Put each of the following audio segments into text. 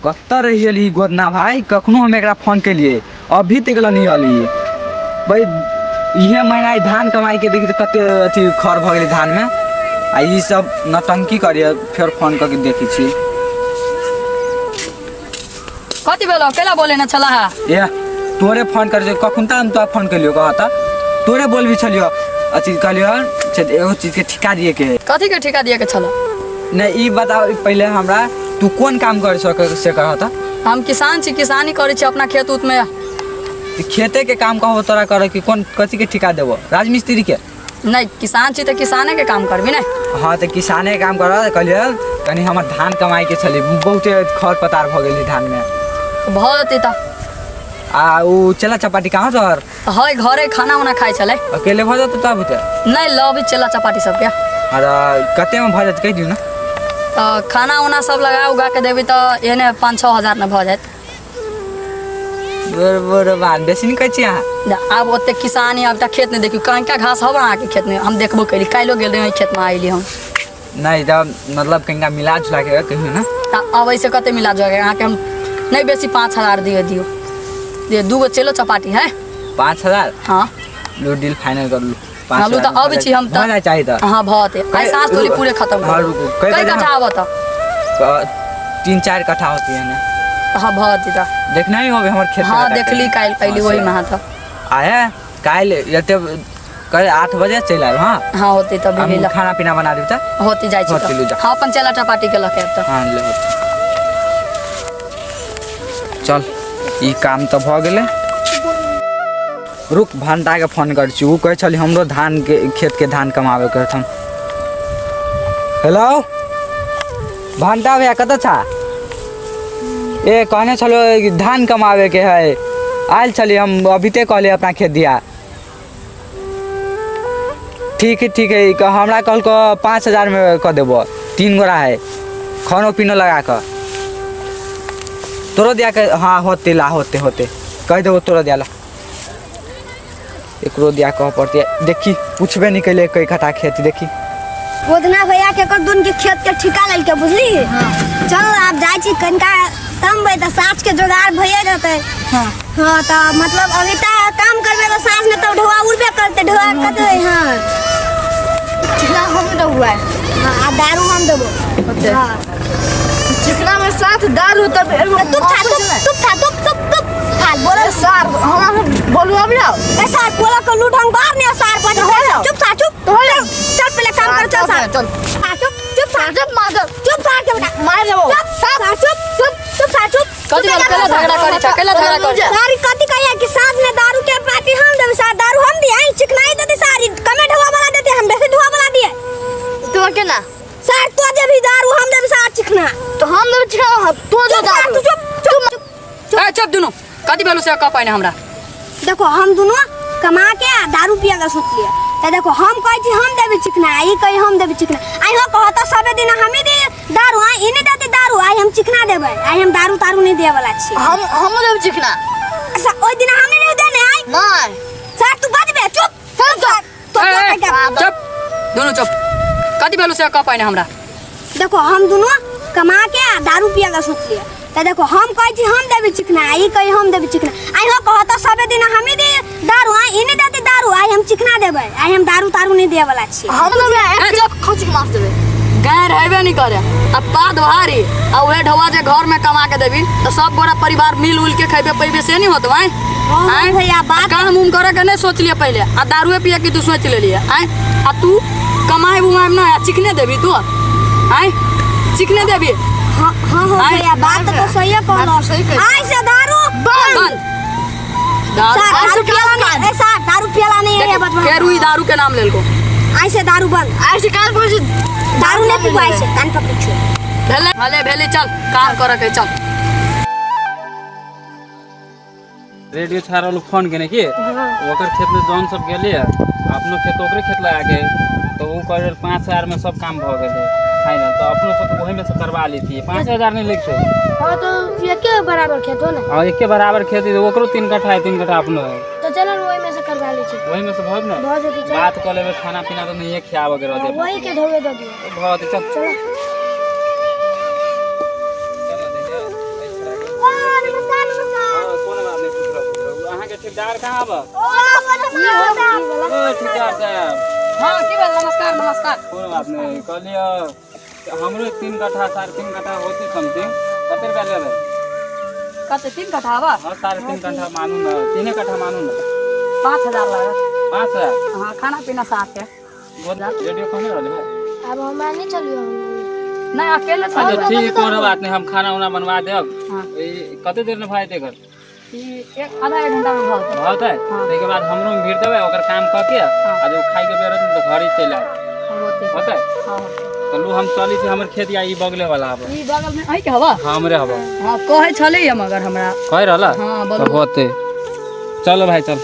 कतऽ रहि गेली ई गोदना भाई? कखनो हम एकरा फोन केलिए, अभी तक नहीं अली। भाई, इहे महीना ई धान कमाई के देखी तऽ कते अथी खर भऽ गेलै धान में, आ ई सब नौटंकी करिए। फेर फोन कऽ के देखै छी। कथी भेलो? केला बोले न छला है? ए, तोरे फोन कर कखन तऽ हम तोरा फोन केलियो, कहता तोरे बोलबी छलियो, अथी कहलियो से एगो चीज के ठिका दिए के है। कथी के ठिका दिए के छला? नहीं, ई बताओ पहले हमरा, तू कोन काम कर सक से कहता। हम किसान छी, किसानी करै छी अपना खेत उत में। तऽ खेते के काम कहबो तोरा करे कि कोन कथी के ठिका देबो, राजमिस्त्री के? नहीं, किसान छी तऽ किसाने के काम करबी ने। हाँ, तऽ किसाने के काम कर। कहलियै कनि हमर धान कमाई के छलै, बहुते खर पतार भऽ गेलै धान में। भऽ जेतै तऽ। आ उ चला चपाटी कहाँ तोहर? है, घरे खाना उना खाइ छलै। अकेले भऽ जेतौ तब तऽ? नहीं, लबी चला चपाटी सबके। आर कते में भऽ जेतै, कहि दियौ ने। तऽ खाना उना सब लगा उगा के देबी तऽ एहने 5-6 हजार में भऽ जायत। बड़ बड़ बात बेसी नहि कहै छी अहाँ। आब ओते किसानी, आब तऽ खेत नहि देखियौ, कहीं घास हब अहाँके खेत में? हम देखबो कैली, काल्हिो गेल रही खेत में, आइली हम। नहि तऽ मतलब कनिका मिला जुला के कहियौ ने। तऽ अब ऐसे कते मिला जुला के अहाँके हम नहीं बेसी 5,000 दियो, दियो दियो। दूगो चलो चपाटी है। 5,000? हाँ। लो, डील फाइनल कर लू। हाँ, लू तऽ अबै छी हम तऽ भऽ जाइ चाही तऽ। हाँ, भऽ जेतै। आइ साँझ तोली पूरे खत्म। हाँ, रुकू। कई कट्ठा आबऽ तऽ? 3-4 कट्ठा होती है ने। हाँ, भऽ जेतै तऽ। देखना ही होबे हमर खेत। हाँ, देखली, काल्हि अयली ओहिमे अहाँ तऽ। आए काल्हि जते कल 8 बजे चलि आयब। हाँ। हाँ, होतै तऽ। हम भी खाना पीना बना देब तऽ। होते जाइ छी। होतै, लू तऽ जा। हाँ, अपन चेला चपाटी के लऽ के आयब तऽ। हाँ, ले होतै। चल, ई काम तऽ भऽ गेलै। रुक, भंटाके फोन करै छी। ओ कहै छली हमरो धान के खेतके धान कमाबे के हन। हेलो भंटा भैया, कतऽ छा? ए, कहने छलो कि धान कमाबे के है, आयल छली हम अभी ते कहली अपना खेत दिया। ठीक है, ठीक है। हमरा कहलको 5,000 में कऽ देबो, तीन गोरा है, खानो पीनो लगा कऽ तोरो दिया के। हाँ, होते ला, होते होते कहि देबो तोरो दिया ला, एकरो दिया कह पड़ते। देखी, पूछबे नहीं कैले कई कट्ठा खेत, देखी। गोदना भैया के कर दुन के खेत के ठिका लेलके, बुझली? चल, आब जाइ छी, कनिका तमबै तऽ साँझ के जोगाड़ भइए जेतै। हाँ, तऽ मतलब अभी तऽ काम करबै तऽ साँझ में तऽ ढोआ उड़बे करतै, ढोआ कतै। हाँ। चिकना हम देबो। हाँ, आ दारू हम देबो। होतै। हाँ। चिकना में साथ दारू तब एगो। तू था, तू तू था, तू तू तू हाल बोलो। सार, हमरा बोलू अभी आओ। ए सार, बोला को लूटंग बाहर नहीं सार बज। हो जाओ। चुप सार, चुप। तो हो जाओ। चल, पहले काम कर, चल सार। चल। सार, चुप, चुप सार। चुप मार। चुप सार के बेटा। मार देबो। चुप सार, चुप, चुप, चुप सार, चुप। कथी भेल? केला झगड़ा करै छ? केला झगड़ा करै छ? सारी कथी कहिया कि साँझ में दारू के पार्टी हम देबै सार, दारू हम दिए, चिकनाई देते सारी, कमे ढुआ वाला देते, हम बेसी ढुआ वाला दिए। तू के ना। सार, तो देबी दारू, हम देबै सार चिकना। तो हम देबो चिकना, तू दे चुप सार। दारू। तू चुप, चुप, चुप। ए, चुप दुनू। कथी भेलू से कह पाइने हमरा। देखो, हम दोनों कमा के आ दारू पिए के सोचलिए तऽ देखो, हम कहै छी हम देबै चिकना, ई कही हम देबै चिकना। आइ हो कहत सबे दिन हमें दे दारू, आइ ई नहीं देते दारू, आइ हम चिकना देबै। आइ हम दारू तारू नहीं देवे वाला छी। हम देबो चिकना। अच्छा, ओइ दिन हम नहीं देने आइ। नहीं। सर, तू बजबे, चुप चुप सर, तो ए, ए, तो चुप दुनू, चुप। कथी भेलू से कह पाइने हमरा। देखो, हम दोनों कमा के आ दारू पिए के सोचलिए तऽ देखो, हम कहै छी हम देबै चिकना, ई कही हम देबै चिकना। आइ हो कहत सबे दिन हमें दे दारू, आइ ई नहीं देते दारू, आइ हम चिकना देबै। आइ हम दारू तारू नहीं देवे वाला छी। हम देबो। ए, चुप। खोज के माफ देबे। गाय रहबे नहीं करे आ पात भारी, आ उहे ढौआ जे घर में कमा के देबी तऽ सब गोरा परिवार मिल उल के खैबे पैबे, से नहीं होत आय? हाँ, आँय? भैया, बात काम उम करे के नहीं सोचलिए पहले, आ दारूए पिए के तू सोच लेलिए आय? आ तू कमाए उमाए ना, आ चिकने देबी तू आय? चिकने देबी? हाँ हाँ हाँ। आइ। भैया, बात तो सही कहलो। सही कहलो। आइ से दारू बंद दारू। सर, आइ दारू से पियला नहीं। ए सर, दारू पियला नहीं है बचपन। फेर ई दारू के नाम लेलको। आइ से दारू बंद। आज से कान पकड़। दारू नहीं पीबो आइ से, कान पकड़ छु। भेले भले भेले, चल, काम करे के, चल। रेडियो छा रहल फोन केने की ओकर खेत में जौन सब गेलै, अपनो खेत ओकरे खेत लगा के, तो ओ कह रहल 5,000 में सब काम भऽ गेलै फाइनल, तो अपनो सब ओही में से करवा लेतियै, 5,000 नहीं लगतै। हाँ, तो एके बराबर खेत हो ना? और एके बराबर खेत है, ओकरो 3 कट्ठा है, 3 कट्ठा अपनो है। तो चलो ने, वही में से करवा ली छी। वही में से भऽ ने। भऽ जेतै, चल। बात कऽ लेबै, खाना पीना तऽ नहिए खियाबऽ के रहतै। वही के ढोवे दऽ दियौ। भऽ जेतै, चल। चलो। चल। ठेकेदार कहाँ बा? ओ ठेकेदार साहब। हाँ की भेल? नमस्कार नमस्कार। कोनो बात नहीं, कहलियै हमरो 3 कट्ठा 3.5 कट्ठा होती समथिंग, कते रुपया लेबै? कते 3 कट्ठा बा? हाँ 3.5 कट्ठा मानू ना, 3 कट्ठा मानू ना। 5000 लागत। 5000? हाँ खाना पीना साथ है। रेडियो कहने रहले भाई? अब हमरा नहीं चलियो। नहीं अकेले अच्छा ठीक, कोनो बात नहीं, हम खाना उना बनवा देब। हाँ। कते देर में भाई देकर? एक आधा एक घंटा में भऽ जेतै। भऽ जेतै? ताहिके बाद हमरो में भीड़ देबै, ओकर काम कऽ के आ जब खाइ के बेर होतै तऽ घर ही चलि आयब। होतै? हाँ। चलू हम चलै छी, हमर खेत या ई बगले वाला हबे। ई बगल में अहीं के हवा? हाँ हमरे हबे। हाँ कहै छलै मगर हमरा। कहि रहला? हाँ तऽ बोलू। होतै। चलो भाई चल।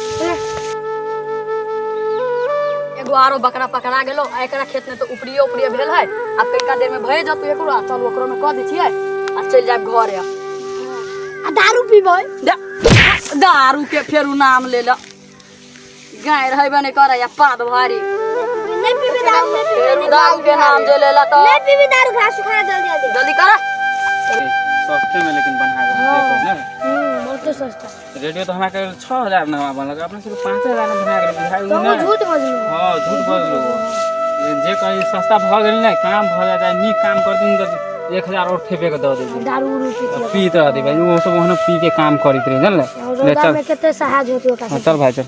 एगो आरो बकरा पकड़ा गेलो, आ एकरा खेत में तो उपरिये उपरिये भेल है, आब कनिका देर में भए जतौ एकरो, आ चल ओकरो में कऽ दै छियै आ चलि जायब घरे। आ दारू पीबै? दारू के फेरू नाम ले ल, गाय रहबे नहि करै आ पाद भारी। नहीं पीबी दारू, नहीं पीबी। फेरू दारू के नाम जे लेला तऽ नहीं पीबी दारू, घास उखाड़ा जल्दी जल्दी। जल्दी कर। सस्ते में लेकिन बना के ना। बहुत सस्ता। रेडियो तो हमरा के 6000 में बनलक, अपना सब 5000 में बना के बुझाइ तो ना। झूठ बजलू। हाँ झूठ बजलू। जे कहीं सस्ता भऽ गेल ने काम भऽ जाय, नीक काम करतुन तऽ 1000 और ठेपे के दऽ देबै। दारू उरू पीते पीत रहती भाई, वो सब ओहनो पी के काम करैत रहे जानले। ले रौदा चल। में कते सहाज होती ओकरा। हाँ चल भाई चल।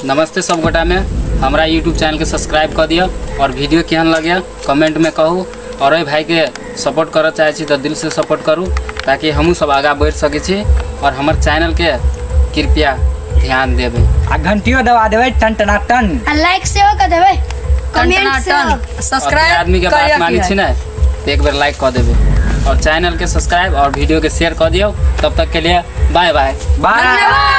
नमस्ते सब गोटा में, हमरा यूट्यूब चैनल के सब्सक्राइब कर दिअ और वीडियो केहन लगे कमेंट में कहू, और एहि भाई के सपोर्ट करऽ चाहै छी तऽ दिल से सपोर्ट करू ताकि हमहूँ सब आगाँ बढ़ि सकै छी, और हमर चैनल के कृपया ध्यान देबै आ घंटियो दबा देबै टन टना टन। आ लाइक सेहो कर देबै, कमेंट सेहो। सब्सक्राइब आदमी के बात मानै छी ने तऽ एक बेर लाइक कऽ देबै और चैनल के सब्सक्राइब और वीडियो के शेयर कऽ दियौ। तब तक के लिए बाय बाय। बाय। धन्यवाद।